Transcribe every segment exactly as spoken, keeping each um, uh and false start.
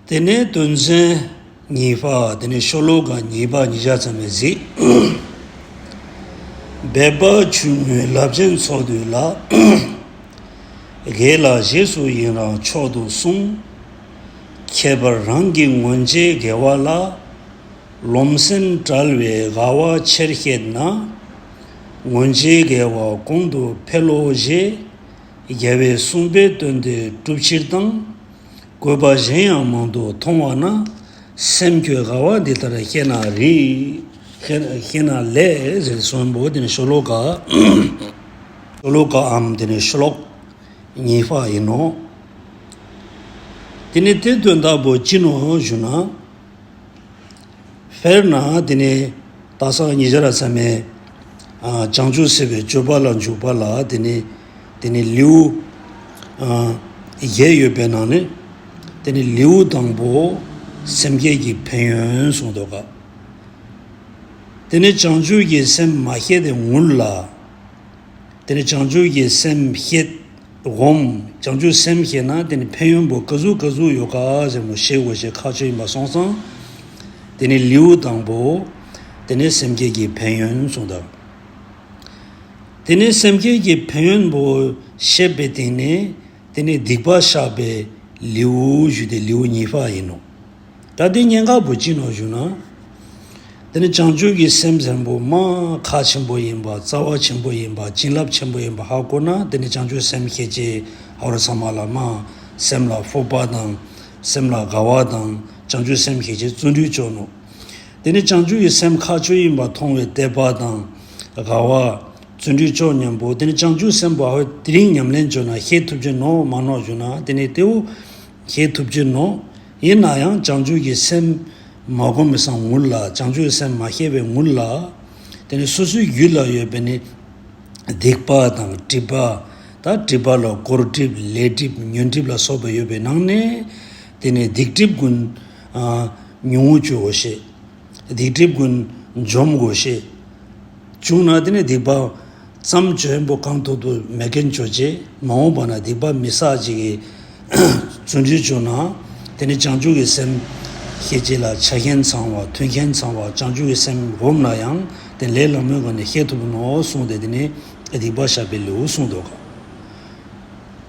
དེ་ནས་དོན་ཚན་གཉིས་པ། དེ་ནས་ཤོ་ལོ་ཀ་གཉིས་པ་ཉིས་བརྒྱ་ཙམ་ནས་གཟིགས། སྦས་པ་ཆུང་ངུའི་རླབས་ཆེན་ཚོགས་འདུ་ལ། དགེ་ལ་རྗེས་སུ་ཡི་རང་མཆོག་ཏུ་གསུངས། ཁྱད་པར་རང་གི་སྔོན་བྱས་དགེ་བ་ལ། རློམ་སེམས་བྲལ་བའི་དགའ་བ་ཆེར་བསྐྱེད་ན། སྔོན་བྱས་དགེ་བ་གོང་དུ་འཕེལ་ལོ་ཞེས། རྒྱལ་བས་གསུངས་པའི་དོན་དེ་སྒྲུབ་ཕྱིར་དང་། དགོས་པ་གཞན་ཡང་མང་དུ་མཐོང་བ་ན། སེམས་ཀྱི་དགའ་བ་འདི་ལྟར་བསྐྱེད་ན་རིགས། བསྐྱེད་བསྐྱེད་ན་ལེགས་ཟེར་གསུངས་པོ། དེ་ནི་ཤོ་ལོ་ཀ་ཤོ་ལོ་ཀའམ་དེ་ནི་ཤོ་ལོ་ཀ་གཉིས་པ་ཡིན་ནོ། དེ་ནི་དེ་དོན་དག་པོ་ཅི་ནོ་ཞུ་ན། དཔེར་ན་དེ་ནི་ད་སང་ཉིན་ཞག་ར་ཚང་མས་ཨ་བྱང་ཆུབ་སེམས་དཔའི་སྤྱོད་པ་ལ་འཇུག་པ་ལ། དེ་ནི་དེ་ནི་ལེའུ་ཨ་བརྒྱད་ཡོད་པའི་ནང་ནས། དེ་ནི་ལེའུ་དང་པོ་སེམས་བསྐྱེད་ཀྱི་ཕན་ཡོན་གསུངས་འདུག་ག། དེ་ནི་བྱང་ཆུབ་ཀྱི་སེམས་མ་བསྐྱེད་དེ་སྔོན་ལ། དེ་ནི་བྱང་ཆུབ་ཀྱི་སེམས་བསྐྱེད། སྒོམ། བྱང་ཆུབ་སེམས་བསྐྱེད་ན་དེ་ནི་ཕན་ཡོན་པོ་ག་ཟུག་ག་ཟུག་ཡོད་ག་ཟེར་མོ་ཤེས་དགོས་ཤེས་ཁག་ཆེ་ཡིན་པ་སོང་ཙང་། དེ་ནི་ལེའུ་དང་པོ། དེ་ནི་སེམས་བསྐྱེད་ཀྱི་ཕན་ཡོན་གསུངས་དང་། དེ་ནི་སེམས་བསྐྱེད་ཀྱི་ཕན་ཡོན་པོ་བཤད་པའི་སྟེང་ནས། དེ་ནི་སྡིག་པ་བཤགས་པའི་ལེའུ་ཞུ་དེ་ལེའུ་གཉིས་པ་ཡིན་ནོ། ད་དེ་གཉིས་ཀ་པོ་ཅི་ནོ་ཞུ་ན། དེ་ནི་བྱང་ཆུབ་ཀྱི་སེམས་ཟེར་པོ་མ་ཁག་ཆེན་པོ་ཡིན་པ། རྩ་བ་ཆེན་པོ་ཡིན་པ། བྱིན་རླབས་ཆེན་པོ་ཡིན་པ་ཧ་གོ་ན། དེ་ནི་བྱང་ཆུབ་སེམས་བསྐྱེད་ཅེས་ཧ་ར་ཚང་མ་ལ་མ་སེམས་ལ་སྤོབས་པ་དང་། སེམས་ལ་དགའ་བ་དང་། བྱང་ཆུབ་སེམས་བསྐྱེད་ཅེས་བརྩོན་འགྲུས་ཅོ་ནོ། དེ་ནི་བྱང་ཆུབ་ཀྱི་སེམས་ཁག་ཆོད་ཡིན་པ་མཐོང་བའི་དད་པ་དང་། དགའ་བ། བརྩོན་འགྲུས་ཅོ་མཉམ་པོ། དེ་ནི་བྱང་ཆུབ་སེམས་པོ་ཧ་དེ་རིང་ཉམས་ལེན་ཅོ་ན་ཤེས་ཐུབ་ཀྱི་ནོ་མ་ནོ་ཞུ་ན། དེ་ནི་དེའུ་ཤེས་ཐུབ་ཀྱི་ནོ། ཡིན་ན་ཡང་བྱང་ཆུབ་ཀྱི་སེམས་མ་གོམས་སང་སྔོན་ལ། བྱང་ཆུབ་ཀྱི་སེམས་མ་སྐྱེས་པའི་སྔོན་ལ། དེ་ནི་སོ་སོའི་རྒྱུད་ལ་ཡོད་པའི་ནི་སྡིག་པ་དང་སྒྲིབ་པ། ད་སྒྲིབ་པ་ལ་དགོར་སྒྲིབ། ལས་སྒྲིབ། ཉོན་སྒྲིབ་ལ་སོགས་པ་ཡོད་པའི་ནང་ནས། དེ་ནི་སྡིག་སྒྲིབ་ཀུན་ཨ་ཉུང་ངུ་ཅོ་འོ་ཤེས། སྡིག་སྒྲིབ་ཀུན་འཇོམས་དགོས་ཤེས། བྱུང་ན་དེ་ནི་སྡིག་པ་ཙམ་བཅོས་པོ་གང་ཐུབ་ཐུབ་མེད་མཁན་ཅོ་ཅེས། མ་འོངས་པ་ན་སྡིག་པ་མི་བསགས་ཅིག་གི་བརྩོན་འགྲུས་ཅོ་ན། དེ་ནི་བྱང་ཆུབ་ཀྱི་སེམས་བསྐྱེད་ཅེས་ལ་ཆ་མཁན་ཚང་བ། མཐུན་མཁན་ཚང་བ། བྱང་ཆུབ་ཀྱི་སེམས་སྒོམ་ན་ཡང་དེ་ལས་སླ་མོའི་སྒོ་ནས་ཤེས་ཐུབ་ནོ་གསུངས་ཏེ། དེ་ནི་སྡིག་པ་བཤགས་པའི་ལེའུ་གསུངས་འདུག་ག།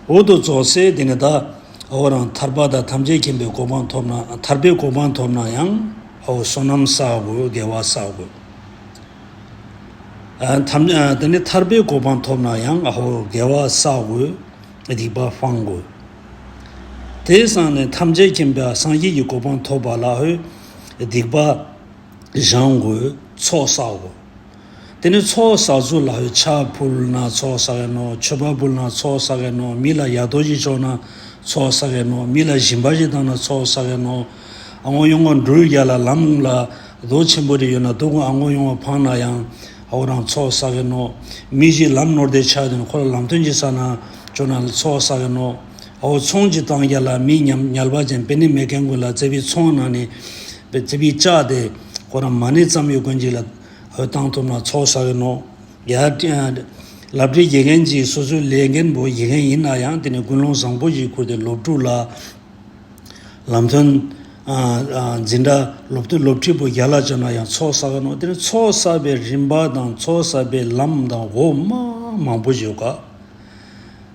འོ་དོ་ཙོགས་སེ་དེ་ནི་ད་ཨ་ཧོ་རང་ཐར་པ་དང་ཐམས་ཅད་མཁྱེན་པའི་གོ་འཕང་ཐོབ་ན། ཐར་པའི་གོ་འཕང་ཐོབ་ན་ཡང་ཨ་ཧོ་བསོད་ནམས་བསགས་དགོས། དགེ་བ་བསགས་དགོས། ཨ་ཐམས་ཨ་དེ་ནི་ཐར་པའི་གོ་འཕང་ཐོབ་ན་ཡང་ཨ་ཧོ་དགེ་བ་བསགས་དགོས། སྡིག་པ་སྤང་དགོས། དེ་སང་ནས་ཐམས་ཅད་མཁྱེན་པ་སངས་རྒྱས་ཀྱི་གོ་འཕང་ཐོབ་པ་ལ་ཧོ་སྡིག་པ་སྦྱང་དགོས། ཚོགས་བསགས་དགོས། དེ་ནི་ཚོགས་བསགས་ཚུལ་ལ་ཕྱག་ཕུལ་ན་ཚོགས་བསགས་ཡ་ནོ། མཆོད་པ་ཕུལ་ན་ཚོགས་བསགས་ཡ་ནོ། མི་ལ་ཡ་ཏོ་ཞིག་བཅོ་ན་ཚོགས་བསགས་ཡ་ནོ། མི་ལ་སྦྱིན་པ་ཞིག་བཏང་ན་ཚོགས་བསགས་ཡ་ནོ། ཨ་ངོ་ཡོང་བ་འགྲུལ་རྒྱ་ལ་ལམ་ལ་རྡོ་ཆེན་པོ་རེ་ཡོད་ན་དུ་ཀུན་ཨ་ངོ་ཡོང་བ་འཕངས་ན་ཡང་ཨ་ཧོ་རང་ཚོགས་བསགས་ཡ་ནོ། མི་ཞིག་ལམ་ནོར་དེ་ཆགས་དུས་ཁོ་ལ་ལམ་སྟོན་ཞིག་བསགས་ན་བཅོ་ན་ཚོགས་བསགས་ཡ་ནོ། ཨ་ཧོ་ཚོང་ཅིག་བཏང་རྒྱ་ལ་མི་ཉམ་ཉལ་པ་ཅན་པེ་ནི་མེད་མཁན་ཀུན་ལ་ཙེ་བི་ཚོང་ནང་ནས་པེ་ཙེ་བི་བཅག་སྟེ་ཁོ་རང་མ་ཎི་ཙམ་ཡོད་མཁན་ཅིག་ལ་ཧོ་བཏང་ཐུབ་ན་ཚོགས་བསགས་ཡ་ནོ། ཡ་ལབ་འདྲི་དགེ་རྒན་གྱིས་སོ་སོའི་ལས་འགན་པོ་དགེ་རྒན་ཡིན་ན་ཡང་དེ་ནི་ཀུན་སློང་བཟང་པོ་ཞིག་ཁུར་ཏེ་སློབ་ཕྲུག་ལ་ལམ་སྟོན་ཨ་ཨ་འཛིན་གྲྭ་སློབ་སྟོན་སློབ་ཁྲིད་པོ་རྒྱ་ལ་བྱས་ན་ཡང་ཚོགས་བསགས་ནོ། དེ་ནི་ཚོགས་བསགས་པའི་རིམ་པ་དང་ཚོགས་བསགས་པའི་ལམ་དང་འོ་མ་མང་པོ་ཞིག་ཡོད་ག།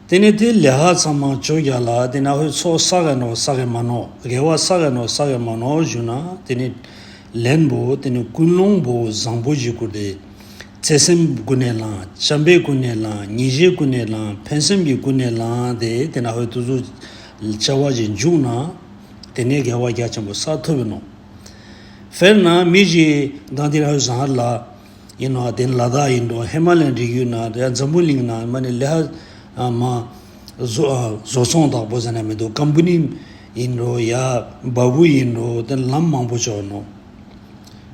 དེ་ནི་དེ་ལས་ཧ་ཚང་མ་བཅོ་རྒྱ་ལ་དེ་ན་ཧོ་ཚོགས་བསགས་ནོ་བསགས་མ་ནོ། དགེ་བ་བསགས་ནོ་བསགས་མ་ནོ་ཞུ་ན་དེ་ནི་ལན་པོ་དེ་ནི་ཀུན་སློང་པོ་བཟང་པོ་ཞིག་ཁུར་ཏེ། བརྩེ་སེམས་ཀུན་ནས་བསླངས། བྱམས་པའི་ཀུན་ནས་བསླངས། ཉེས་ཞིའི་ཀུན་ནས་བསླངས། ཕན་སེམས་ཀྱི་ཀུན་ནས་བསླངས་ཏེ་དེ་ན་ཧོ་དུ་ཚོ་བྱ་བ་ཞིག་འཇུག་ན་དེ་ནས་དགེ་བ་རྒྱ་ཆེན་པོ་བསགས་ཐུབ་ནོ། དཔེར་ན་མི་ཞིག་དང་དེ་ན་ཧོ་ཟང་ཧར་ལ་ཡིན་ནོ། དེ་ལ་དྭགས་ཡིན་འགྲོ། ཧི་མ་ལ་ཡན་རི་རྒྱུད་ན་ཡ་འཛམ་བུ་གླིང་ན་མ་ནི་ལེ་ཧ་མ་བཟོ་བཟོ་ཚོང་བདག་པོ་ཟེར་ན་མི་འདུག། ཀམ་པ་ནི་ཡིན་འགྲོ། ཡ་འབའ་བུ་ཡིན་འགྲོ། དེ་ལམ་མང་པོ་བཅོ་ནོ།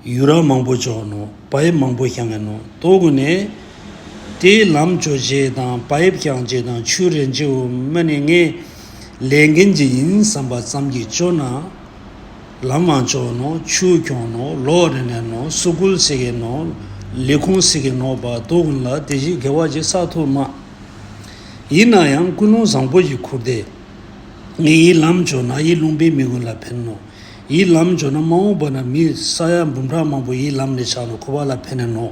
ཡུ་ར་མང་པོ་བཅོ་ནོ། པའི་མང་པོ་བཤང་ནོ། ཏོ་གུ་ནས་དེ་ལམ་བཅོ་བྱེད་དང་པའི་བཤང་བྱེད་དང་ཆུ་རེན་ཅེའུ་མ་ནི་ངས་ལས་འགན་ཅིག་ཡིན་བསམ་པ་ཙམ་གྱིས་བཅོ་ན། ལམ་མང་བཅོ་ནོ། ཆུ་ཁྱོང་ནོ། ལོ་རེ་ནས་ནོ། སུ་ཀུལ་སི་གེ་ནོ། ལས་ཁུངས་སི་གེ་ནོ་པ་ཏོ་གུན་ལ་དེ་བཞིན་དགེ་བ་ཅིག་བསགས་ཐུབ་མ། ཡིན་ན་ཡང་ཀུན་སློང་བཟང་པོ་ཞིག་ཁུར་ཏེ། ངས་ཡི་ལམ་འཇོག་ན་ཡི་ལུང་པའི་མི་ཀུན་ལ་ཕན་ནོ། ཡི་ལམ་འཇོག་ན་མ་འོངས་པ་ན་མི་ས་ཡ་འབུམ་ཕྲག་མང་པོ་ཡི་ལམ་ནས་ཆགས་ནོ་ཁོ་པ་ལ་ཕན་ནོ།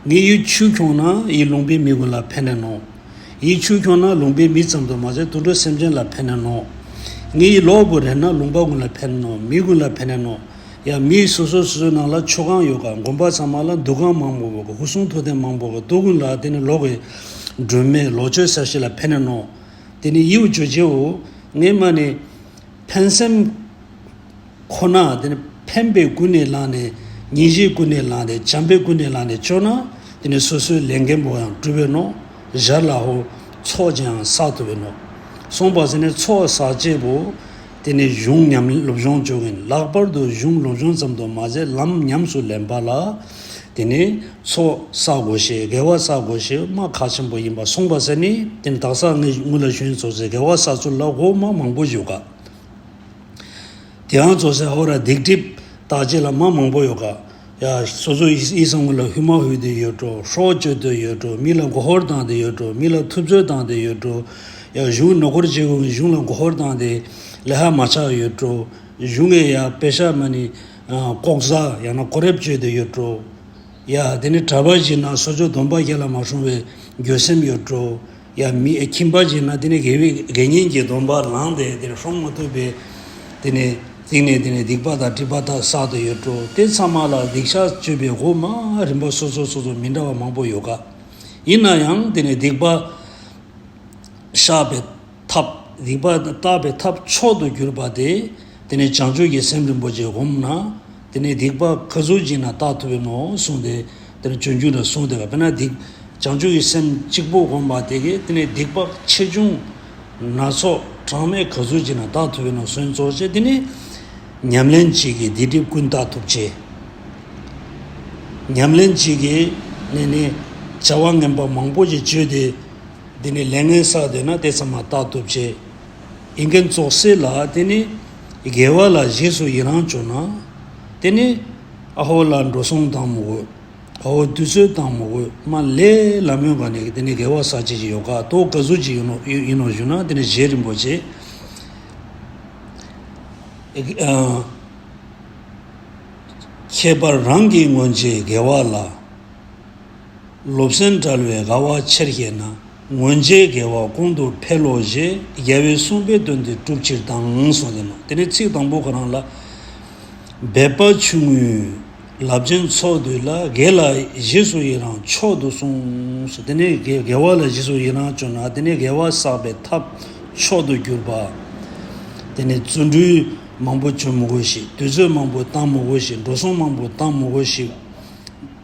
ངས་ཡི་ཆུ་ཁྱོང་ན་ཡི་ལུང་པའི་མི་ཀུན་ལ་ཕན་ནོ། ཡི་ཆུ་ཁྱོང་ན་ལུང་པའི་མི་ཙམ་དུ་མ་ཟད་དུད་འགྲོ་སེམས་ཅན་ལ་ཕན་ནོ། ངས་ཡི་གློག་བུ་རེག་ན་ལུང་པ་ཀུན་ལ་ཕན་ནོ། མི་ཀུན་ལ་ཕན་ནོ། ཡ་མི་སོ་སོ་སོ་སོའི་ནང་ལ་ཆུ་ཁང་ཡོད་ག་དགོན་པ་ཚང་མ་ལ་འདུ་ཁང་མང་པོ་ཡོད་ག་ཧུར་སུང་མཐོ་ལྡན་མང་པོ་ཡོད་ག་དུ་ཀུན་ལ་དེ་ནི་ལོག་གི་སྒྲོན་མེ་ལོ་ཆོས་ཟེར་ཞིག་ལ་ཕན་ནོ། དེ་ནི་ཡིའུ་ཇོ་ཇེའུ་ངས་མ་ནི་ཕན་སེམས་ཁོ་ན་དེ་ནི་ཕན་པའི་ཀུན་ནས་བསླངས་ནས་ཉིན་བཞིའི་ཀུན་ནས་བསླངས་ཏེ་བྱམས་པའི་ཀུན་ནས་བསླངས་ཏེ་བཅོས་ན་དེ་ནི་སོ་སོའི་ལས་འགན་པོ་ཡང་འགྲུབ་པས་ནོ། ཞར་ལ་ཧོ་ཚོགས་ཀྱང་བསགས་ཐུབ་པས་ནོ། གསུངས་པ་ཟེར་ནས་ཚོགས་བསགས་བྱེད་པོ། དེ་ནས་གཞུང་ཉམས་སློབ་སྦྱོང་བྱོས་ཀྱིན་ལྷག་པར་དུ་གཞུང་སློབ་སྦྱོང་ཙམ་དུ་མ་ཟད་ལམ་ཉམས་སུ་ལེན་པ་ལ། དེ་ནས་ཚོགས་བསགས་དགོས་ཤེས་དགེ་བ་བསགས་དགོས་ཤེས་མ་ཁག་ཆེན་པོ་ཡིན་པ་གསུངས་པ་ཟེར་ནས་དེ་ནས་དག་ས་ངས་སྔོན་ལ་ཞུས་ཚོགས་ཟེར་དགེ་བ་བསགས་ཚུལ་ལ་འགོ་མ་མང་པོ་ཞུ་ག་དེའང་ཚོགས་ཟེར་ཧོ་ར་སྡིག་སྒྲིབ་བརྟག་དཔྱད་ལ་མ་མང་པོ་ཡོད་ག་ཡ་སོ་སོ་ཡི་ཡི་སང་ངུ་ལ་ཧུ་མ་ཧུ་དེ་ཡོད་འགྲོ། ཧྲོ་བཅོས་དེ་ཡོད་འགྲོ། མི་ལ་མགོ་ཧོར་བཏང་དེ་ཡོད་འགྲོ། མི་ལ་ཐུབ་ཚོད་བཏང་དེ་ཡོད་འགྲོ། ཡ་གཞུང་ནོ་ཀོར་བྱེད་དགོས་གཞུང་ལ་མགོ་ཧོར་བཏང་དེ་ལས་ཧ་མ་ཆག་ཡོད་འགྲོ། གཞུང་ངས་ཡ་པེ་ཤ་མ་ནི་ལྐོག་ཟ་ཡང་ན་ཀོ་རེབ་བཅོས་དེ་ཡོད་འགྲོ། ཡ་དེ་ནི་གྲྭ་པ་ཞིག་ན་སོ་སོ་སྡོམ་པ་ཁྱེད་ལ་མ་སྲུང་བའི་འགྱོད་སེམས་ཡོད་འགྲོ། ཡ་མི་ཁྱིམ་པ་ཞིག་ན་དེ་ནི་དགེ་བའི་དགེ་བསྙེན་གྱི་སྡོམ་པ་ལངས་ཏེ་དེ་ནི་སྲུང་མ་ཐུབ་པའི་དེ་ནི་གཅིག་ནས་དེ་ནས་སྡིག་པ་དང་སྒྲིབ་པ་དག་བསགས་ཏེ་ཡོད་འགྲོ། དེ་ཚང་མ་ལ་སྡིག་བཤགས་བཅོས་པའི་འོག་མ་རིམ་པ་སོ་སོ་སོ་སོ་མི་འདྲ་བ་མང་པོ་ཡོད་ག་ཡིན་ན་ཡང་དེ་ནས་སྡིག་པ་བཤགས་པའི་ཐབས་སྡིག་པ་བརྟག་པའི་ཐབས་མཆོག་ཏུ་གྱུར་པ་དེ་དེ་ནས་བྱང་ཆུབ་ཀྱི་སེམས་རིན་པོ་ཆེ་སྒོམ་ན་དེ་ནས་སྡིག་པ་ག་ཚོད་ཅིག་ན་བརྟག་ཐུབ་པས་ནོ་གསུངས་ཏེ། དེ་ནས་སྤྱོད་འཇུག་ལ་གསུངས་ཏེ་བ་དཔེར་ན་སྡིག་བྱང་ཆུབ་ཀྱི་སེམས་གཅིག་པོ་བསྒོམ་པ་དེ་གིས་དེ་ནས་སྡིག་པ་ཆེ་ཆུང་སྣ་ཚོགས་གྲངས་མེད་ག་ཚོད་ཅིག་ན་བརྟག་ཐུབ་པས་ནོ་གསུངས་ཚོགས་བྱས་དེ་ནས་ཉམས་ལེན་གཅིག་གིས་སྡིག་སྒྲིབ་ཀུན་བརྟག་ཐུབ་བྱས། ཉམས་ལེན་གཅིག་གིས་ནས་ནི་བྱ་བ་ངན་པ་མང་པོ་ཞིག་བྱས་ཏེ་དེ་ནས་ལས་ངན་བསགས་བསྡད་ན་དེ་ཚང་མ་བརྟག་ཐུབ་བྱས། ཡིན་མཁན་ཚོགས་སེ་ལ་དེ་ནི་དགེ་བ་ལ་རྗེས་སུ་ཡི་རང་བྱུང་ན་དེ་ནི་ཨ་ཧོ་ལ་འགྲོ་སོང་བཏང་མི་དགོས། ཨ་ཧོ་དུས་ཚོད་བཏང་མི་དགོས། མ་ལས་ལམ་ཡོན་ག་ནས་དེ་ནི་དགེ་བ་བསགས་བྱེད་ཀྱི་ཡོད་ག་ཏོ་ག་ཚོད་ཅིག་ཡིན་ནོ་ཡིན་ནོ་ཞུ་ན་དེ་ནི་རྗེ་རིན་པོ་ཆེ། ཨ། ཁྱད་པར་རང་གི་སྔོན་བྱས་དགེ་བ་ལ། ལོབས་སེམས་བྲལ་བའི་དགའ་བ་ཆེར་བཞེས་ན། སྔོན་བྱས་དགེ་བ་གོང་དུ་འཕེལ་ལོ་ཞེས། རྒྱལ་བས་གསུངས་པའི་དོན་དེ་འགྲུབ་ཕྱིར་དང་གསུངས་ཏེ་ནོ། དེ་ནས་ཚིག་དང་པོ་ཁོ་རང་ལ། འབད་པ་ཆུང་ངུས་རླབས་ཆེན་ཚོགས་འདུས་ལ། དགེ་ལ་རྗེས་སུ་ཡི་རང་མཆོག་ཏུ་གསུངས། དེ་ནས་དགེ་དགེ་བ་ལ་རྗེས་སུ་ཡི་རང་བྱུང་ན་དེ་ནས་དགེ་བ་བསགས་པའི་ཐབས་མཆོག་ཏུ་གྱུར་པ། དེ་ནས་བརྩོན་འགྲུས་མང་པོ་བྱོན་མི་དགོས་ཤིག་དུས་ཚོད་མང་པོ་བཏང་མི་དགོས་ཤིག་འགྲོ་སོང་མང་པོ་བཏང་མི་དགོས་ཤིག་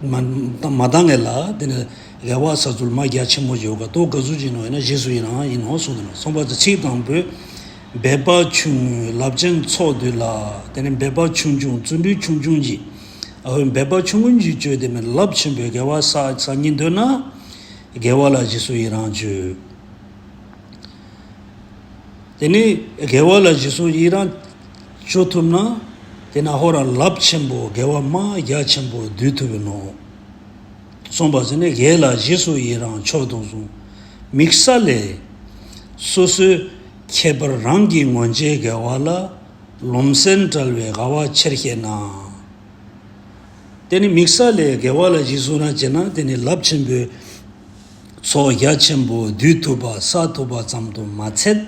མ་མ་བཏང་ངེས་ལ་དེ་ནས་དགེ་བ་བསགས་ཚུལ་མ་རྒྱ་ཆེན་མོ་ཡོད་ག་ཏོ་ག་ཚོད་ཅིག་ནོ་ཡིན་ན་རྗེས་སུ་ཡི་རང་ཡིན་ནོ་གསུངས་ཏེ་ནོ། གསུངས་པ་དེ་ཚིག་དང་པོས་འབད་པ་ཆུང་ངུས་རླབས་ཆེན་ཚོགས་འདུས་ལ། དེ་ནས་འབད་པ་ཆུང་ཆུང་བརྩོན་འགྲུས་ཆུང་ཆུང་གྱིས་ཨ་ཧོ་འབད་པ་ཆུང་ངུ་ཞིག་བཅོས་ཏེ་མིན་རླབས་ཆེན་པོའི་དགེ་བ་བསགས་བསགས་སྙིང་འདོད་ན་དགེ་བ་ལ་རྗེས་སུ་ཡི་རང་བྱོས། དེ་ནས་དགེ་བ་ལ་རྗེས་སུ་ཡི་རང་བྱོས་ཐུབ་ན་དེ་ན་ཧོ་ར་རླབས་ཆེན་པོ་དགེ་བ་མ་རྒྱ་ཆེན་པོ་འདུས་ཐུབ་པས་ནོ། གསུངས་པ་ཟེར་ནས་དགེ་ལ་རྗེས་སུ་ཡི་རང་མཆོག་ཏུ་གསུངས། དམིགས་བསལ་ལས། སོ་སོའི་ཁྱད་པར་རང་གི་སྔོན་བྱས་དགེ་བ་ལ། ལོམ་སེམས་བྲལ་བའི་དགའ་བ་ཆེར་བཞེས་ན། དེ་ནི་དམིགས་བསལ་ལས་དགེ་བ་ལ་རྗེས་སུ་རང་བྱེད་ན་དེ་ནི་རླབས་ཆེན་པོའི་ཚོགས་རྒྱ་ཆེན་པོ་འདུས་ཐུབ་པ་བསགས་ཐུབ་པ་ཙམ་དུ་མ་ཚད།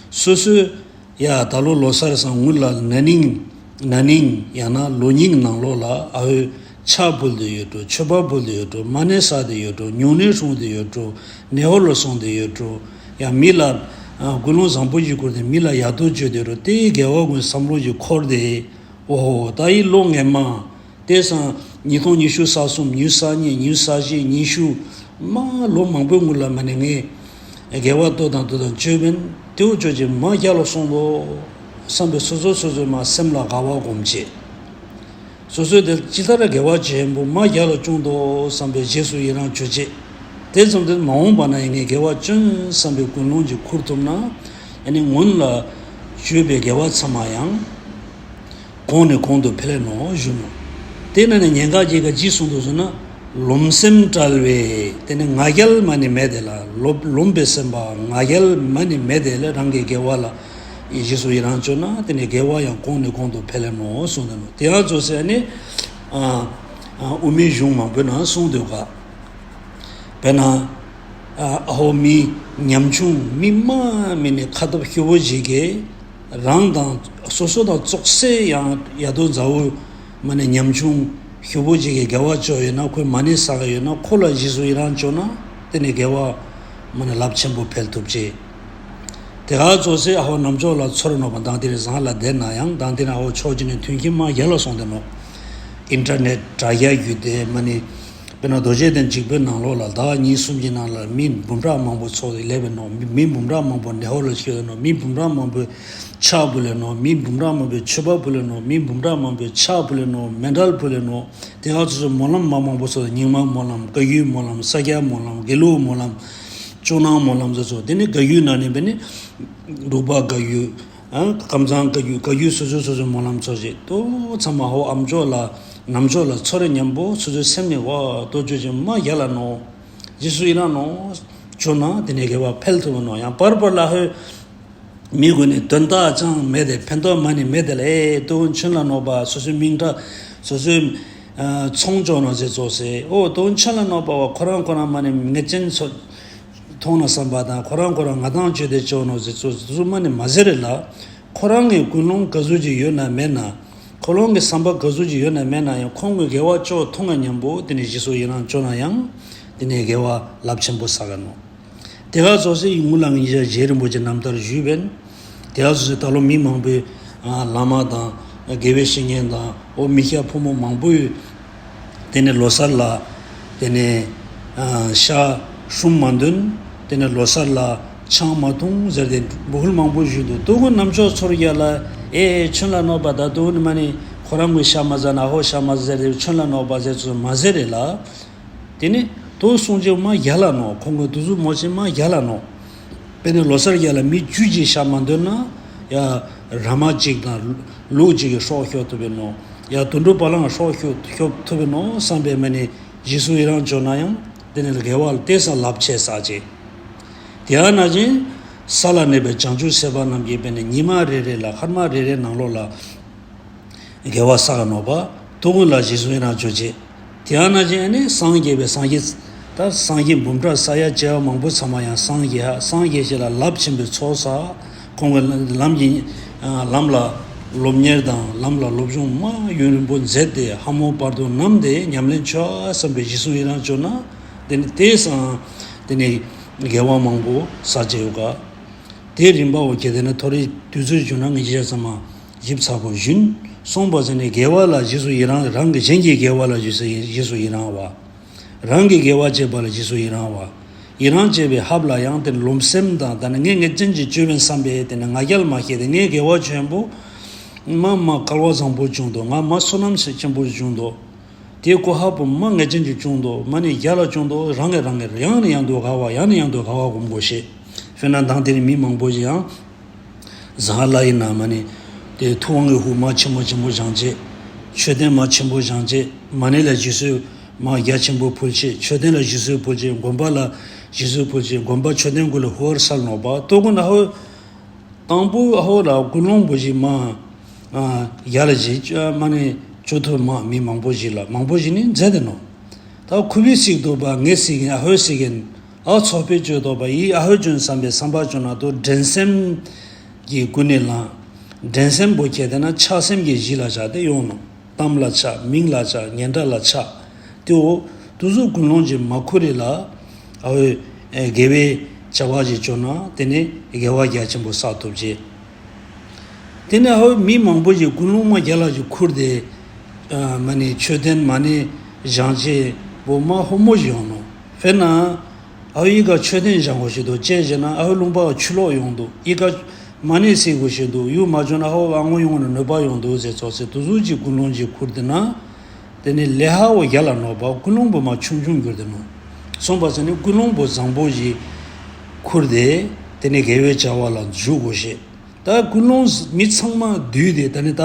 སོ་སོའི་ཡ་ད་ལོ་ལོ་གསར་སང་སྔོན་ལ་ན་ནིང་ན་ནིང་ཡང་ན་ལོ་རྙིང་ནང་ལོགས་ལ་ཨ་འོས་ཕྱག་ཕུལ་དུ་ཡོད་འགྲོ། མཆོད་པ་ཕུལ་དུ་ཡོད་འགྲོ། མ་ཎི་བསགས་དུ་ཡོད་འགྲོ། སྨྱུང་གནས་སྲུང་དུ་ཡོད་འགྲོ། ནེ་ཧོར་ལ་སོང་དུ་ཡོད་འགྲོ། ཡང་མི་ལ་ཨ་ཀུན་སློང་བཟང་པོ་ཞིག་བསྐུར་ཏེ་མི་ལ་ཡག་ཐོག་བཅོས་དུ་ཡོད་འགྲོ། དེའི་དགེ་བ་ཀུན་བསམ་བློ་ཞིག་འཁོར་ཏེ་ཨོ་ཧོ་ད་ཡི་ལོ་སྔས་མ། དེ་སང་ཉིས་སྟོང་ཉི་ཤུ་རྩ་གསུམ་ཉི་ཤུ་རྩ་གཉིས་ཉི་ཤུ་རྩ་བཞི་ཉི་ཤུ། མ་ལོ་མང་པོའི་སྔོན་ལ་མ་ནས་ངས་དགེ་བ་ཏོ་དང་ཏོ་དང་བཅོས་པན་ཏེའུ་ཅོ་ཅེ་མ་རྒྱ་ལ་སོང་ལོ་བསམ་པའི་སོ་སོ་སོ་སོའི་མ་སེམས་ལ་དགའ་བ་སྒོམ་བྱེད། སོ་སོའི་དེ་ཅི་ལྟར་དགེ་བ་བྱེད་པོ་མ་རྒྱ་ལ་ཅུང་དོ་བསམ་པའི་རྗེས་སུ་ཡི་རང་བྱོས་བྱེད། དེ་ཙམ་དུ་མ་འོངས་པ་ན་ཡི་ངས་དགེ་བ་ཅུང་བསམ་པའི་ཀུན་སློང་གྱི་ཁུར་ཐུབ་ན་ཡ་ནི་སྔོན་ལ་བཅོས་པའི་དགེ་བ་ཚང་མ་ཡང་། གོང་ནས་གོང་དུ་འཕེལ་ནོ་ཞུ་ནོ། དེ་ན་ནི་ཉེན་ཁ་ཅིག་ག་ཅི་གསུངས་འདུག་ཟེར་ན། ལོམ་སེམས་བྲལ་བའི་དེ་ནི་ང་རྒྱལ་མ་ནི་མེད་དེ་ལ་ལོབ་ལོམ་པའི་སེམས་པ་ང་རྒྱལ་མ་ནི་མེད་དེ་ལ་རང་གི་དགེ་བ་ལ་ རྗེས་སུ་ཡི་རང་བཅོས་ན་དེ་ནས་དགེ་བ་ཡང་གོང་ནས་གོང་དུ་འཕེལ་ལེ་ནོ་གསུངས་ཏེ་ནོ། དེ་ཡང་ཙོ་སེ་ནི་ཨ་ཨ་དབུ་མའི་གཞུང་མང་པོའི་ནང་གསུངས་འདུག་ག། དཔེར་ན་ཨ་ཨ་ཧོ་མི་ཉམ་ཆུང་མི་མ་མི་ནི་ཁ་སྟབས་ཤོ་བོ་ཞིག་གིས་རང་དང་སོ་སོ་དང་ཙོག་སེ་ཡང་ཡ་དོ་མཛའ་བོ་མ་ནི་ཉམ་ཆུང་ཤོ་བོ་ཅིག་གིས་དགེ་བ་བཅོ་ཡོད་ན། ཁོས་མ་ཎི་བསགས་ཡོད་ན། ཁོ་ལ་རྗེས་སུ་ཡི་རང་བཅོ་ན་དེ་ནི་དགེ་བ་མ་ནི་རླབས་ཆེན་པོ་འཕེལ་ཐུབ་ཅེས། དེ་ག་ཙོག་སེ་ཨ་ཧོ་ནམ་ཅོག་ལ་ཚོར་ནོ་བ་དང་དེ་རེ་བཟང་ལ་བསྡད་ན་ཡང་དང་དེ་ནི་ཨ་ཧོ་ཕྱོགས་གཅིག་ནས་མཐུན་རྐྱེན་མ་རྒྱལ་ལ་སོང་སྟེ་ནོ། ཨིན་ཊར་ནེཊ་དྲ་རྒྱ་བརྒྱུད་དེ་མ་ནི་དཔེར་ན་རྡོ་རྗེ་གདན་འཇིགས་པའི་ནང་ལོགས་ལ་ཟླ་གཉིས་གསུམ་གྱི་ནང་ལ་མི་འབུམ་ཕྲག་མང་པོ་ཚོགས་ཏེ་སླེབས་པའི་ནོ། མི་མི་འབུམ་ཕྲག་མང་པོ་ནེ་ཧོར་ལ་ཤོད་ནོ། མི་འབུམ་ཕྲག་མང་པོས་ཕྱག་ཕུལ་ལེ་ནོ། མི་འབུམ་ཕྲག་མང་པོས་མཆོད་པ་ཕུལ་ལེ་ནོ། མི་འབུམ་ཕྲག་མང་པོས་ཕྱག་ཕུལ་ལེ་ནོ། མེ་ཌལ་ཕུལ་ལེ་ནོ། དེ་ག་ཚོ་ཚོ་སྨོན་ལམ་མ་མང་པོ་ཚོགས་ཏེ་རྙིང་མ་སྨོན་ལམ། བཀའ་བརྒྱུད་སྨོན་ལམ། ས་སྐྱ་སྨོན་ལམ། དགེ་ལུགས་སྨོན་ལམ། ཇོ་ནང་སྨོན་ལམ་ཚོ་ཚོགས། དེ་ནི་བཀའ་བརྒྱུད་ནང་ནས་བས་ནི་འབྲུག་པ་བཀའ་བརྒྱུད། ཨ་ཀམ་ཚང་བཀའ་བརྒྱུད། བཀའ་བརྒྱུད་སོ་སོ་སོ་སོའི་སྨོན་ལམ་ཚོགས་ཅིག་ཏོ་ཚང་མ་ཧོ་ཨམ་ཅོག་ལ་ནམ་ཅོག་ལ་ཚོར་རེ་མཉམ་པོ་སོ་སོའི་སེམས་ནས་ཝ་ཏོ་ཅོ་ཅིག་མ་རྒྱལ་ལ་ནོ། རྗེས་སུ་ཡི་རང་ནོ་བཅོ་ན་དེ་ནས་དགེ་བ་འཕེལ་ཐུབ་ནོ། ཡང་པར་པར་ལ་ཧོ་མི་གུན་ནི་དོན་དག་ཅང་མེད་དེ་ཕན་ཐོགས་མ་ནི་མེད་དེ་ལ་ཨེ་ཏོ་ཆུན་ལ་ནོ་བ་སོ་སོའི་མིང་གྲགས་སོ་སོའི་ཚོང་ཅོ་ནོ་ཟེར་ཙོག་སེ། ཨོ་ཏོ་ཆུན་ལ་ནོ་བ་བ་ཁོ་རང་ཁོ་རང་མ་ནི་ངེས་ཅན་ཚོ་མཐོང་ན་བསམ་པ་དང་ཁོ་རང་ཁོ་རང་ང་དང་བཅོས་ཏེ་བཅོ་ནོ་ཟེར་ཚོ་ཟུ་མ་ནི་མ་ཟེར་རེ་ལ། ཁོ་རང་གི་ཀུན་སློང་ག་ཟུག་ཅིག་ཡོད་ན་མེད་ན། ཁོ་རང་གི་བསམ་པ་ག་ཟུག་ཅིག་ཡོད་ན་མེད་ན་ཡང་ཁོང་གི་དགེ་བ་བཅོ་ཐུབ་ན་མཉམ་པོ་དེ་ནས་རྗེས་སུ་ཡི་རང་བཅོ་ན་ཡང་དེ་ནས་དགེ་བ་རླབས་ཆེན་པོ་བསགས་ནོ། དེ་ག་ཙོག་སེ་ཡི་མུ་ལ་ངེ་རྒྱལ་རིན་པོ་ཆེ་རྣམ་ཐར་ཞུས་པས། དེ་ག་ཙོག་སེ་ད་ལོ་མི་མང་པོས་ཨ་བླ་མ་དང་དགེ་བའི་བཤེས་གཉེན་དང་ཨོ་མི་སྐྱ་ཕོ་མོ་མང་པོས་དེ་ནས་ལོ་གསར་ལ་དེ་ནས་ཨ་ཤ་ཤུམ་མ་འདོན། དེ་ནས་ལོ་གསར་ལ་ཆང་མ་འཐུང་ཟེར་ཏེ་འབོད་སྐུལ་མང་པོ་ཞུས་འདུག་ཏོ་གུ་ནམ་ཅོག་ཚོར་རྒྱལ་ལ་ཨེ་ཆུན་ལ་ནོ་བ་ད་ཏོ་གུ་ནི་མ་ནི་ཁོ་རང་གི་ཤ་མ་ཟ་ན་ཧོ་ཤ་མ་ཟ་ཟེར་ཏེ་ཆུན་ལ་ནོ་བ་ཟེར་ཚོ་མ་ཟེར་རེ་ལ། དེ་ནི་དོ་གསུང་ཅིག་མ་རྒྱལ་ལ་ནོ། ཁོང་གི་དུ་ཟུ་མོ་ཅིག་མ་རྒྱལ་ལ་ནོ། དཔེར་ན་ལོ་གསར་རྒྱལ་ལ་མི་བཅུ་ཅིག་ཤ་མ་འདོན་ན་ཡ་ར་མ་གཅིག་དང་ལུག་གཅིག་གི་སྲོག་ཤོར་ཐུབ་པའི་ནོ། ཡ་དུད་འགྲོ་བ་ལང་སྲོག་ཤོར་ཤོར་ཐུབ་པའི་ནོ་བསམ་པའི་མ་ནི་རྗེས་སུ་ཡི་རང་བཅོ་ན་ཡང་དེ་ནི་དགེ་བ་ལ་དེ་ས་རླབས་ཆེ་ས་ཅིག་དེ་ཡང་ན་ཅིན་ས་ལ་གནས་པའི་བྱང་ཆུབ་སེམས་དཔའ་རྣམས་ཀྱིས་དཔེར་ན་ཉི་མ་རེ་རེ་ལ་སྐར་མ་རེ་རེ་ནང་ལོགས་ལ་དགེ་བ་བསགས་ནོ་བ། དོ་གུན་ལ་རྗེས་སུ་ཡི་རང་བཅོ་བྱེད། དེ་ཡང་ན་ཅིན་ཨ་ནི་སངས་རྒྱས་པའི་སངས་རྒྱས། ད་སངས་རྒྱས་འབུམ་ཕྲག་ས་ཡ་བྱེ་བ་མང་པོ་ཚང་མ་ཡང་སངས་རྒྱས་ཧ་སངས་རྒྱས་ཞེས་ལ་རླབས་ཆེན་པོའི་ཚོགས་བསགས། ཁོང་གི་ལམ་གྱི་ལམ་ལ་སློབ་གཉེར་དང་ལམ་ལ་སློབ་སྦྱོང་མ་ཡུན་རིང་པོ་མཛད་དེ་ཧ་མོ་བར་དུ་ནམ་དེ་ཉམས་ལེན་བྱོས་བསམ་པའི་རྗེས་སུ་ཡི་རང་བཅོ་ན། དེ་ནི་དེ་སང་དེ་ནི་དགེ་བ་མང་པོ་བསགས་བྱས་ཡོད་ག་དེ་རིམ་པ་འོ་ཁྱེད་དེ་ན་ཐོ་རེ་དུས་ཚོད་བྱུང་ན་ངེད་ཅག་ཚང་མ་ཞིབ་ཚགས་པོ་ཞུན། གསུངས་པ་ཟེར་ནས་དགེ་བ་ལ་རྗེས་སུ་ཡི་རང་། རང་གི་གཞན་གྱི་དགེ་བ་ལ་རྗེས་སུ་ཡི་རྗེས་སུ་ཡི་རང་བ། རང་གི་དགེ་བ་བྱེད་པ་ལ་རྗེས་སུ་ཡི་རང་བ། ཡི་རང་བྱེད་པའི་ཧབ་ལ་ཡང་དེ་རློམ་སེམས་དང་ད་ནི་ངས་ངས་ཅན་གྱི་བཅོས་པའི་བསམ་པས་དེ་ནི་ང་རྒྱལ་མ་བྱས་ཏེ་ངས་དགེ་བ་ཆེན་པོ་མ་མ་སྐལ་བ་བཟང་པོ་བྱུང་འདུག་ང་མ་བསོད་ནམས་ཆེན་པོ་བྱུང་འདུག་དེའི་གོ་ཧ་པོ་མ་ངེས་ཅན་གྱི་བྱུང་འདུག་མ་ནི་རྒྱ་ལ་བྱུང་འདུག་རང་གི་རང་གི་ཡང་ནས་ཡང་དུ་དགའ་བ་ཡང་ནས་ཡང་དུ་དགའ་བ་སྒོམ་དགོས་ཤེས། དཔེར་ན་མདང་དེ་ནི་མི་མང་པོ་ཞིག་ཡང་ཟ་ཧ་ལ་ཡིན་ན་མ་ནི་དེ་ཐུབ་དབང་གི་ཧུ་མ་ཆེན་མོ་ཆེན་པོ་བཞེངས་བྱེད། མཆོད་རྟེན་མ་ཆེན་པོ་བཞེངས་བྱེད། མ་ཎི་ལ་རྗེས་སུ་མ་རྒྱ་ཆེན་པོ་ཕུལ་བྱེད། མཆོད་རྟེན་ལ་རྗེས་སུ་ཕུལ་བྱེད། དགོན་པ་ལ་རྗེས་སུ་ཕུལ་བྱེད། དགོན་པ་མཆོད་རྟེན་ཀུན་ལ་ཧུར་སལ་ནོག་པ་ལྟོ་གུན་ཨ་ཧོ། དང་པོ་ཨ་ཧོ་ལ་ཀུན་སློང་པོ་ཞིག་མ། ཡ་ལ་ཞིག་མ་ནི་ཅོ་ཐུབ་མ་མི་མང་པོ་ཞིག་ལ་མང་པོ་ཞིག་ནི་མཛད་དེ་ནོ། ད་ཁུ་བི་སིག་ཏོ་པ་ངེ་སིག་ཨ་ཧོ་སིག་ཨ་ཚོ་པེ་ཅོ་ཏོ་པ་ཡི་ཨ་ཧོ་ཅོན་བསམ་པའི་བསམ་པ་ཅོ་ན་དོ་འགྲན་སེམས་ཀྱི་ཀུན་ནས་ལངས། འགྲན་སེམས་པོ་ཁྱེད་དེ་ན་ཆགས་སེམས་ཀྱི་གཞི་ལ་བཞག་སྟེ་ཡོང་ནོ། གཏམ་ལ་ཆགས། མིང་ལ་ཆགས། སྙན་གྲགས་ལ་ཆགས། དེའོ། དུ་གཟུགས་ཀུན་སློང་གི་མ་ཁུ་རེ་ལ། ཨ་འོ། དགེ་བའི་བྱ་བ་ཞིག་བཅོ་ན་དེ་ནི་དགེ་བ་རྒྱ་ཆེན་པོ་བསགས་ཐུབ་ཅེས། དེ་ནི་ཨ་འོ་མི་མང་པོ་ཞིག་ཀུན་སློང་མ་རྒྱ་ལ་ཞིག་ཁུར་ཏེ། མ་ནི་མཆོད་རྟེན་མ་ནི་བཞེངས་བྱེད་པོ་མ་ཧོ་མོ་ཞིག་ཡོང་ནོ། དཔེར་ན། ཨ་འོ་ཡི་ག་མཆོད་རྟེན་བཞེངས་དགོས་ཞིག་འདུག་ཅེས་བྱས་ན་ཨ་འོ་ལུང་པ་ཆུ་ལོག་ཡོང་འདུག་ཡི་ག་མ་ནི་སྲིད་དགོས་ཞིག་འདུག་ཡུལ་མ་བྱུང་ན་ཨ་འོ་ཨ་ངོ་ཡོང་ནས་གནོད་པ་ཡོང་འདུག་ཟེར་ཚོགས་ཟེར་དུ་གཟུགས་ཀྱི་ཀུན་སློང་ཅིག་ཁུར་ཏེ་ན། དེ་ནི་ལས་ཧ་འོ་རྒྱ་ལ་ནོར་བ་ཀུན་སློང་པོ་མ་ཆུང་ཆུང་གྱུར་ཏེ་ནོ། གསུངས་པ་ཟེར་ནི་ཀུན་སློང་པོ་བཟང་པོ་ཞིག་ཁུར་ཏེ། དེ་ནི་དགེ་བའི་བྱ་བ་ལ་འཇུག་དགོས་ཤེས། ད་ཀུན་སློང་མི་ཚང་མ་བསྡུས་ཏེ་ད་ནི་ད།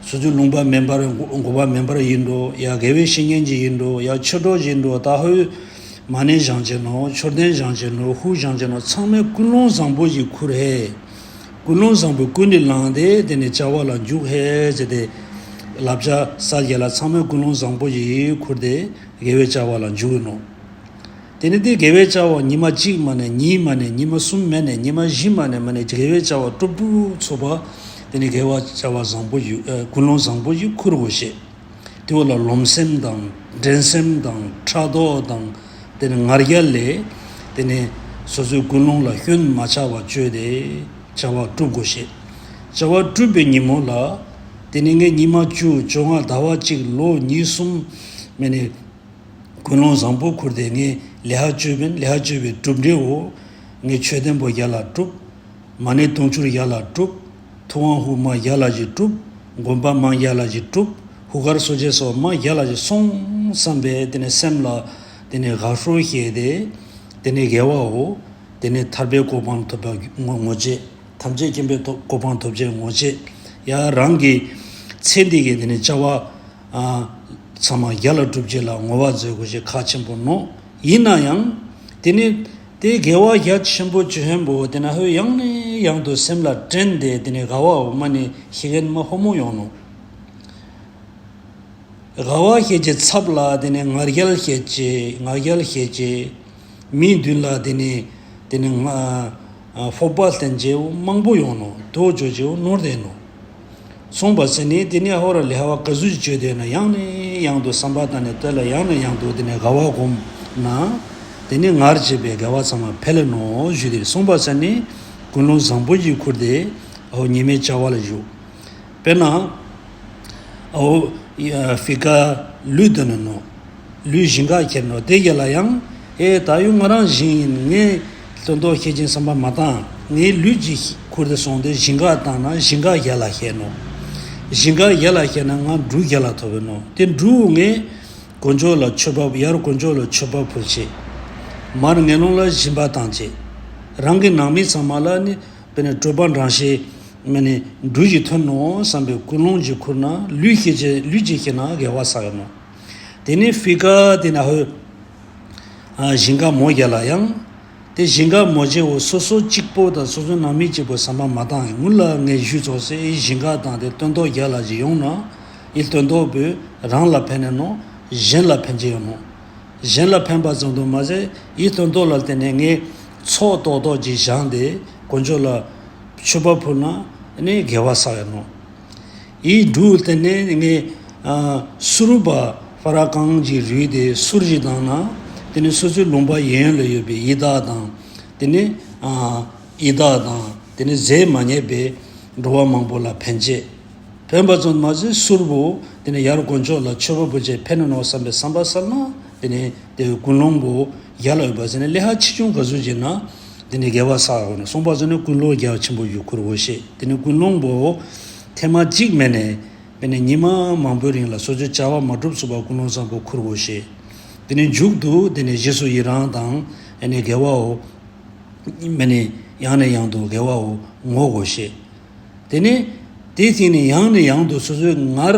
སོ་སོའི་ལུང་པ་མེ་འབར་འགོ་པ་མེ་འབར་ཡིན་འགྲོ་ཡ་དགེ་བའི་བཤེས་གཉེན་གྱི་ཡིན་འགྲོ་ཡ་ཆོས་གྲོགས་ཡིན་འགྲོ་ད་ཧོའི། མ་ཎི་བཞེངས་བྱེད་ནོ་མཆོད་རྟེན་བཞེངས་བྱེད་ནོ་ཧུ་བཞེངས་བྱེད་ནོ་ཚང་མས་ཀུན་སློང་བཟང་པོ་ཞིག་ཁུར་ཧེ། ཀུན་སློང་བཟང་པོས་ཀུན་ནས་བསླངས་ཏེ་དེ་ནས་བྱ་བ་ལ་འཇུག་ཧེ་ཟེར་ཏེ། བསླབ་བྱ་ས་རྒྱ་ལ་ཚང་མས་ཀུན་སློང་བཟང་པོ་ཞིག་ཁུར་ཏེ་དགེ་བའི་བྱ་བ་ལ་འཇུག་ནོ། དེ་ནས་དེ་དགེ་བའི་བྱ་བ་ཉི་མ་གཅིག་མ་ནས་གཉིས་མ་ནས་ཉི་མ་གསུམ་མ་ནས་ཉི་མ་བཞི་མ་ནས་མ་ནས་དགེ་བའི་བྱ་བ་སྒྲུབ་སྒྲུབ་ཚུགས་པ། དེ་ནས་དགེ་བ་བྱ་བ་བཟང་པོ་ཞིག་ཨ་ཀུན་སློང་བཟང་པོ་ཞིག་ཁུར་དགོས་ཤེས། དེ་བོ་ལ་རློམ་སེམས་དང་འགྲན་སེམས་དང་ཕྲག་དོག་དང་དེ་ནས་ང་རྒྱལ་ལས། དེ་ནས་སོ་སོའི་ཀུན་སློང་ལ་སྐྱོན་མ་ཆགས་པ་བཅོས་ཏེ་བྱ་བ་སྒྲུབ་དགོས་ཤེས། བྱ་བ་སྒྲུབ་པའི་ཉིན་མོ་ལ། དེ་ནས་ངས་ཉི་མ་བཅུ་བཅོ་ལྔ་ཟླ་བ་གཅིག་ལོ་གཉིས་གསུམ་མེད་ནས་ཀུན་སློང་བཟང་པོ་ཁུར་ཏེ་ངས་ལེ་ཧ་བཅོས་པས་ལེ་ཧ་བཅོས་པའི་གྲུབ་འབྲས་འོ། ངས་ཆོས་ལྡན་པོ་རྒྱ་ལ་སྒྲུབ། མ་ཎི་དུང་ཕྱུར་རྒྱ་ལ་སྒྲུབ། ཐུབ་དབང་དབུ་མ་རྒྱ་ལ་ཞིག་སྒྲུབ། དགོན་པ་མང་རྒྱ་ལ་ཞིག་སྒྲུབ། ཧུ་ཁར་སོ་ཆེ་སོ་མ་རྒྱ་ལ་ཞིག་སོང་བསམ་པས་དེ་ནས་སེམས་ལ་དེ་ནས་དགའ་སྤྲོ་སྐྱེས་ཏེ། དེ་ནས་དགེ་བའོ། དེ་ནས་ཐར་པའི་གོ་འཕང་ཐོབ་པ་ངོ་ངོ་ཅེས། ཐམས་ཅད་མཁྱེན་པའི་ཐོབ་གོ་འཕང་ཐོབ་ཅེས་ངོ་ཅེས། ཡང་རང་གི་ཚེ་འདི་གི་དེ་ནས་བྱ་བ་ཨ་ཚང་མ་རྒྱ་ལ་སྒྲུབ་ཅེས་ལ་བསྔོ་བ་མཛད་དགོས་ཞེས་ཁག་ཆེན་པོ་ནོ། ཡིན་ན་ཡང་དེ་ནས། དེ་དགེ་བ་རྒྱ་ཆེན་པོ་ཅོ་ཧན་པོ་དེ་ན་ཧོས་ཡང་ནས་ཡང་དུ་སེམས་ལ་དྲན་ཏེ་དེ་ནས་དགའ་བ་འོ་མ་ནི་ཤི་གན་མ་ཧོ་མོ་ཡོང་ནོ། དགའ་བ་ཤེས་ཀྱི་ཚབ་ལ་དེ་ནས་ང་རྒྱལ་ཤེས་ཀྱི་ང་རྒྱལ་ཤེས་ཀྱི་མིའི་མདུན་ལ་དེ་ནས་དེ་ནས་ང་ཨ་ཕོག་པ་ལྷན་ཅེ་མང་པོ་ཡོང་ནོ་དོ་ཅོ་ཅེ་ནོར་དེ་ནོ། སོང་བ་ཟེར་ནས་དེ་ནས་ཧོ་ར་ལེ་ཧ་བ་ག་ཟུ་ཅིག་བཅོས་དེ་ན་ཡང་ནས་ཡང་དུ་བསམ་པ་བཏང་ནས་དེ་ལ་ཡང་ནས་ཡང་དུ་དེ་ནས་དགའ་བ་སྒོམ་ན། དེ་ནས་ངར་བྱེད་པའི་དགེ་བ་ཚང་མ་འཕེལ་ལེ་ནོ་ཞུས་ཏེ་སོང་བ་ཟེར་ནས་ཀུན་སློང་བཟང་པོ་ཞིག་ཁུར་ཏེ་ཨོ་ཉི་མའི་བྱ་བ་ལ་བཞུགས། དཔེར་ན། ཨོ་ཧྥི་ཀ་ལུས་དོན་ནོ། ལུས་ཞིང་ཁ་ཁྱེར་ནོ་དེ་ག་ལ་ཡང་། ཨེ་ད་ཡུ་ང་རང་བཞིན་ཡིན་ངས་དོན་དོ་ཤེས་ཀྱིན་བསམ་པ་མ་བཏང་ངས་ལུས་ཀྱི་ཁུར་དེ་སོང་སྟེ་ཞིང་ཁ་བཏང་ན་ཞིང་ཁ་ག་ལ་ཤེས་ནོ། ཞིང་ཁ་ག་ལ་ཤེས་ན་ང་འབྲུ་ག་ལ་ཐོབ་ནོ་དེ་འབྲུ་ངས་དཀོན་མཆོག་ལ་མཆོད་པ་ཡར་དཀོན་མཆོག་ལ་མཆོད་པ་ཕུལ་ཆེད། མར་ངན་སློང་ལ་སྦྱིན་པ་བཏང་ཆེད། རང་གི་ནང་མི་ཚང་མ་ལ་ནི། དཔེར་ན་སྤྲོས་པ་འགྲངས་ཤེས་མེད་ནས་འབྲུ་ཞིག་ཐོན་ནོ་བསམ་པའི་ཀུན་སློང་ཅིག་ཁུར་ན་ལུས་ཤེས་ཀྱི་ལུས་ཀྱི་ཤེས་ན་དགེ་བ་བསགས་ཡོད་ནོ། དེ་ནས་ཧྥི་ཀ་དེ་ན་ཧོས་ཞིང་ཁ་མོ་རྒྱ་ལ་ཡང་། དེ་ཞིང་ཁ་མོ་ཅེ་བོ་སོ་སོ་གཅིག་པོ་དང་སོ་སོ་ནང་མི་གཅིག་པོ་བསམ་པ་མ་བཏང་ངུ་ལ་ངས་ཞུས་ཚོགས་སེ་ཨི་ཞིང་ཁ་དང་དེ་སྟོན་ཐོག་རྒྱ་ལ་ཞིག་ཡོང་ན་ཨི་སྟོན་ཐོག་བོས་རང་ལ་ཕན་ནས་ནོ་གཞན་ལ་ཕན་ཅེ་ཡོད་ནོ། གཞན་ལ་ཕན་པ་ཙམ་དུ་མ་ཟད་ཡིད་དོན་ཐོག་ལ་བརྟེན་ནས་ངས་ཚོགས་ཏོག་ཏོག་ཅིག་བཞེངས་ཏེ་དཀོན་མཆོག་ལ་མཆོད་པ་ཕུལ་ན་ནི་དགེ་བ་བསགས་ཡོད་ནོ། ཡིད་འགྲུལ་བརྟེན་ནས་ངས་ཨ་གསུར་པ་ཕ་ར་གང་ཅིག་རུལ་ཏེ་གསུར་ཞིག་བཏང་ན་དེ་ནི་སོ་སོའི་ལུང་པ་ཡན་ལ་ཡོད་པའི་ཡི་དྭགས་དང་དེ་ནི་ཨ་ཡི་དྭགས་དང་དེ་ནི་ཟས་མ་རྙེད་པའི་འགྲོ་བ་མང་པོ་ལ་ཕན་ཆེད། ཕན་པ་ཙམ་མ་ཟད་གསུར་པོ་དེ་ནས་ཡར་དཀོན་མཆོག་ལ་མཆོད་པ་ཕུལ་ཆེད་ཕན་ནོ་བསམ་པའི་བསམ་པ་གསལ་ན་དེ་ནས་དེ་ཀུན་སློང་པོ་རྒྱ་ལ་ཡོད་པ་ཟེར་ནས་ལས་ཧ་ཆེ་ཆུང་ག་ཚོད་བྱེད་ན་དེ་ནས་དགེ་བ་བསགས་ཡོང་ནས་སོང་བ་ཟེར་ནས་ཀུན་སློང་རྒྱ་ཆེན་པོ་ཡོད་ཁུར་འོ་ཤེས་དེ་ནས་ཀུན་སློང་པོ་ཐེངས་མ་གཅིག་མེད་ནས་དཔེར་ན་ཉི་མ་མང་པོའི་རིང་ལ་སོ་སོའི་བྱ་བ་མ་གྲུབ་ཚུགས་པ་ཀུན་སློང་བཟང་པོ་ཁུར་འོ་ཤེས་དེ་ནས་མཇུག་ཏུ་དེ་ནས་རྗེས་སུ་ཡི་རང་དང་ཨེ་ནས་དགེ་བའོ། མེ་ནི་ཡང་ནས་ཡང་དུ་དགེ་བའོ་ངོ་དགོས་ཤེས། དེ་ནས་དེའི་སྟེང་ནས་ཡང་ནས་ཡང་དུ་སོ་སོའི་ངར་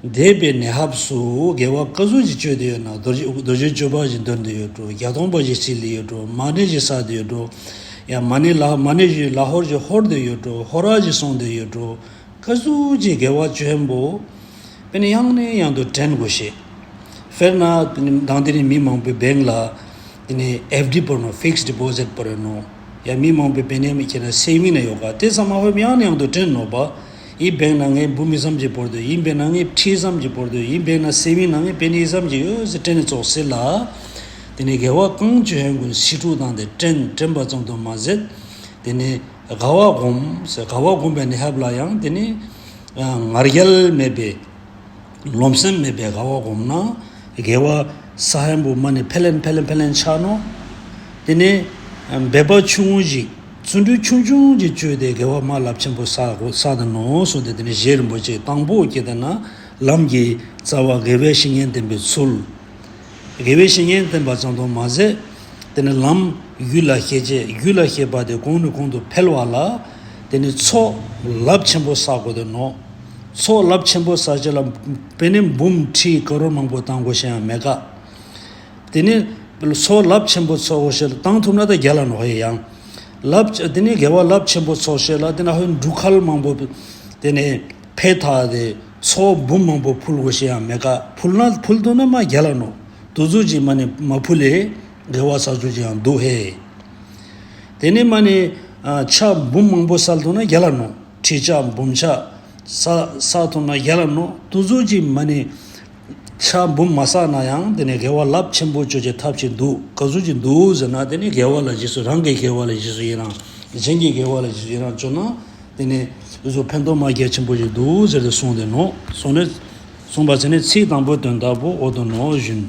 འདས་པའི་གནས་སྐབས་སུ་དགེ་བ་ག་ཚོད་ཅིག་སྤྱོད་དེ་ཡོད་ན་རྡོ་རྗེ་རྡོ་རྗེ་གཅོད་པ་ཞིག་འདོན་དེ་ཡོད་འགྲོ་བརྒྱ་སྟོང་པ་ཞིག་བྱིན་དེ་ཡོད་འགྲོ་མ་ཎི་ཞིག་བསགས་དེ་ཡོད་འགྲོ་ཡང་མ་ཎི་ལ་མ་ཎི་ཞིག་ལ་ཧོར་ཞིག་ཧོར་དེ་ཡོད་འགྲོ་ཧོ་ར་ཞིག་སོང་དེ་ཡོད་འགྲོ། ག་ཟུག་ཅིག་དགེ་བ་ཅོ་ཧན་པོ། དཔེར་ན་ཡང་ནས་ཡང་དུ་དྲན་དགོས་ཤེས། དཔེར་ན་དེ་ནི་དང་དེ་ནི་མི་མང་པོའི་བེང་ལ་དེ་ནི་ཨེཕ་ཌི་བོར་ནོ་ཕིགས་ཌི་པོ་ཟིཊ་བོར་ནོ། ཡང་མི་མང་པོའི་བེང་ནས་མི་ཁྱེར་ན་སེ་བིང་ན་ཡོད་ག་དེ་ཚང་མ་ཧོབ་ཡང་ནས་ཡང་དུ་དྲན་ནོ་པ། ཡིན་བེང་ན་ངས་འབུམ་མི་ཙམ་གྱི་བོར་དུ་ཡིན་བེང་ན་ངས་ཁྲི་ཙམ་གྱི་བོར་དུ་ཡིན་བེང་ན་སེ་བིང་ན་ངས་བེང་ནི་ཙམ་གྱི་ཡོད་ཟེར་དྲན་ནས་ཙོག་སེ་ལ། དེ་ནི་དགེ་བ་གང་ཅོ་ཧན་ཀུན་སི་ཀྲུ་དང་དེ་དྲན་དྲན་པ་ཙམ་དུ་མ་ཟད། དེ་ནི་དགའ་བ་སྒོམ་ཟེར་དགའ་བ་སྒོམ་པའི་གནས་སྐབས་ལ་ཡང་དེ་ནི་ང་རྒྱལ་མེད་པའི་རློམ་སེམས་མེད་པའི་དགའ་བ་སྒོམ་ན་དགེ་བ་ས་ཧན་པོ་མ་ནི་འཕེལ་ལེན་འཕེལ་ལེན་འཕེལ་ལེན་ཆགས་ནོ། དེ་ནི་འབད་པ་ཆུང་ངུ་ཞིག་བརྩོན་འགྲུས་ཆུང་ཆུང་ཅིག་བཅོས་ཏེ་དགེ་བ་མ་རླབས་ཆེན་པོ་བསགས་དགོས་བསགས་དང་ནོ་གསུངས་ཏེ་དེ་ནི་རྗེ་རིན་པོ་ཆེ་དང་པོ་སྐྱེ་དེ་ན་ལམ་གྱི་རྩ་བ་དགེ་བའི་བཤེས་གཉེན་བསྟེན་པའི་ཚུལ། དགེ་བའི་བཤེས་གཉེན་བསྟེན་པ་ཙམ་དུ་མ་ཟད། དེ་ནི་ལམ་རྒྱུད་ལ་སྐྱེས་བྱས་རྒྱུད་ལ་སྐྱེས་པ་དེ་གོང་ནས་གོང་དུ་འཕེལ་བ་ལ། དེ་ནི་ཚོགས་རླབས་ཆེན་པོ་བསགས་དགོས་དོན་ནོ། ཚོགས་རླབས་ཆེན་པོ་བསགས་བྱས་ལ་དཔེ་ནི་འབུམ་ཁྲི་ཀ་རོར་མང་པོ་བཏང་དགོས་ཤེས་ཡང་མེད་ཀ། དེ་ནི་ཚོགས་རླབས་ཆེན་པོ་ཚོགས་དགོས་ཤེས་ལ་བཏང་ཐུབ་ན་ད་རྒྱལ་ལ་ནོ་ཧེ་ཡང་། རླབས་དེ་ནས་དགེ་བ་རླབས་ཆེན་པོ་ཚོགས་ཤེས་ལ་དེ་ན་ཧོན་འབྲུ་ཁལ་མང་པོ་དེ་ནས་འཕེལ་ཐལ་ཏེ་ཚོགས་འབུམ་མང་པོ་ཕུལ་དགོས་ཤེས་ཡང་མེད་ཀ། ཕུལ་ན་ཕུལ་འདུག་ན་མ་རྒྱལ་ལ་ནོ། དུ་ཟུག་ཅིག་མ་ནི་མ་ཕུལ་ལེ་དགེ་བ་ས་ཟུག་ཅིག་ཡང་འདུག་ཧེ། དེ་ནས་མ་ནི་ཕྱག་འབུམ་མང་པོ་སལ་འདུག་ན་རྒྱལ་ལ་ནོ། ཁྲི་ཕྱག་འབུམ་ཕྱག་ས་ས་ཐོན་ན་རྒྱལ་ལ་ནོ། དུ་ཟུག་ཅིག་མ་ནི་ཕྱག་འབུམ་མ་བསགས་ན་ཡང་དེ་ནས་དགེ་བ་རླབས་ཆེན་པོ་ཅོ་ཅེས་ཐབས་ཅིག་འདུག། ག་ཟུག་ཅིག་འདུག་ཟེར་ན་དེ་ནས་དགེ་བ་ལ་རྗེས་སུ་རང་གི་དགེ་བ་ལ་རྗེས་སུ་ཡི་རང་། གཞན་གྱི་དགེ་བ་ལ་རྗེས་སུ་ཡི་རང་ཅོ་ན་དེ་ནས་འུ་ཚོ་ཕན་ཐོགས་མ་རྒྱ་ཆེན་པོ་ཅིག་འདུག་ཟེར་ཏེ་གསུངས་ཏེ་ནོ། གསུངས་ནས་གསུངས་པ་ཚེ་ནས་ཚིག་དང་པོ་དོན་དག་པོ་འོ་དོ་ནོ་བཞིན།